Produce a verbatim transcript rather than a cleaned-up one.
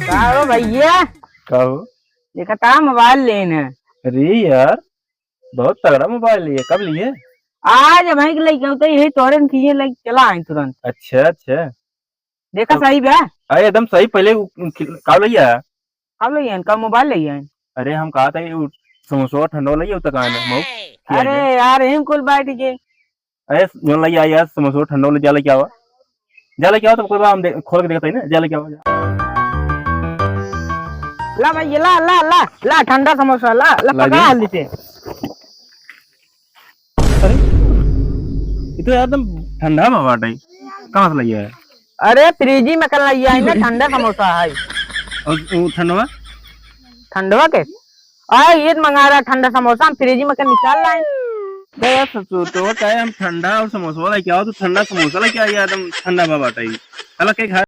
का हो भैया? का हो? देखा था मोबाइल लेन है। अरे यार, बहुत तगड़ा मोबाइल लिए, कब लिए? आज भाई के लइका होते यही तोरन किए लाइक चला आए तुरंत। अच्छा, अच्छा। देखा तो सही बा? अरे एकदम सही, पहले उ, उ, का लइया? का लइया? का मोबाइल लइया? अरे हम कहा था कि उ समोसा ठंडा लइया, उ तक आए ना, मऊ। अरे यार, हम कुल बैठ के अरे, जो लइया यार, समोसा ठंडा वाला जा लेके आवा। जा लेके आवा, तो कोई बात, हम दे-, खोल के देखते हैं ना, जा लेके आवा, जा। ला भाई, ये ला, ला, ला, ला, ठंडा समोसा, ला, ला, ला पका जी। जल्दी से। अरे, ये तो यार एकदम ठंडा बा बाटे। कहाँ से लइया है? अरे, फ्रिज में कल लइया है ना, ठंडा समोसा है। और वो ठंडवा? ठंडवा के? आ, ये मंगा रहा ठंडा समोसा, हम फ्रिज में के निकाल लाए। बे यार, ससुर, तो चाहे हम ठंडा और समोसा लेके आओ, तो ठंडा समोसा लेके आइए, एकदम ठंडा बा बाटे। हला के खा